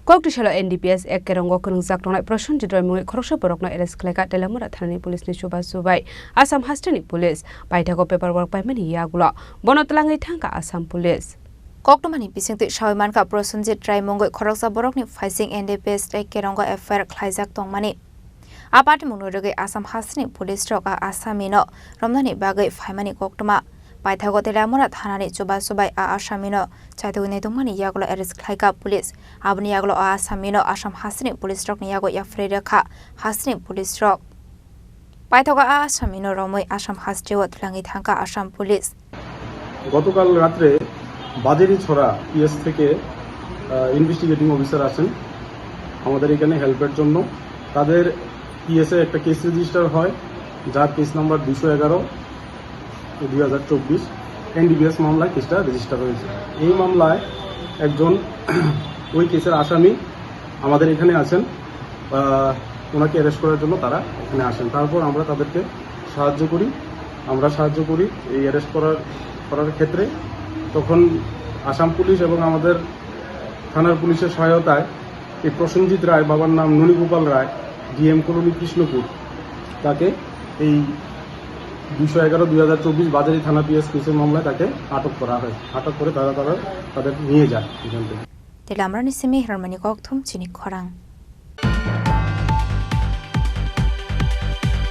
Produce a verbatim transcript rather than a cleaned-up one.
Koktisalo N D P S Act kerongo kwnwngjak tongnai Prosenjit Roy mungwi khoroksa borokno arrest khlaikha Teliamura thanani police ni chubachu bai Assam hasteni police. Paithago paperwork paimani yagulo bono twlangwi thangkha Assam police. Koktwmani bisingtwi sawi mankha Prosenjit Roy mungwi khoroksa borokni phaising N D P S Act kerongo F I R khlaijak tongmani. A patimungno rwgwi Assam hasteni police rok a Assamino romnani bagwi phaimani koktwma. Paithago Teliamura thanani chubachu bai a Assamino chaitugwi naitokmani yagulo arrest khlaikha police. Aboni yagulo a Assamino Assam hasteni police rokni yago yapharwi rwkha hasteni police rok. Paithago a Assamino romwi Assam hasteo twlangwi thangkha Assam police. গতকাল রাত্রে বাজেরিছড়া পিএস থেকে investigating officer আসেন আমাদের এখানে হেল্পের জন্য। তাদের পিএসএ একটা কেস রেজিস্টার হয়, যার কেস নাম্বার দুশো এগারো দুই হাজার চব্বিশ। এনডিপিএস মামলায় কেসটা রেজিস্টার হয়েছে। এই মামলায় একজন ওই কেসের আসামি আমাদের এখানে আছেন। আহ, ওনাকে অ্যারেস্ট করার জন্য তারা এখানে আসেন। তারপর আমরা তাদেরকে সাহায্য করি। আমরা সাহায্য করি এই অ্যারেস্ট করার করার ক্ষেত্রে। তখন আসাম পুলিশ এবং আমাদের থানার পুলিশের সহায়তায় এই প্রসেনজিৎ রায়, বাবার নাম ননীগোপাল রায়, ডিএম কলোনি কৃষ্ণপুর, তাকে এই দুইশো এগারো দুই হাজার চব্বিশ বাজারি থানা পিএস কেসের মামলায় তাকে আটক করা হয়। আটক করে তারা তারা তাদের নিয়ে যায় এখান থেকে। Teliamurani simi Hirmani Kokthum chini khorang.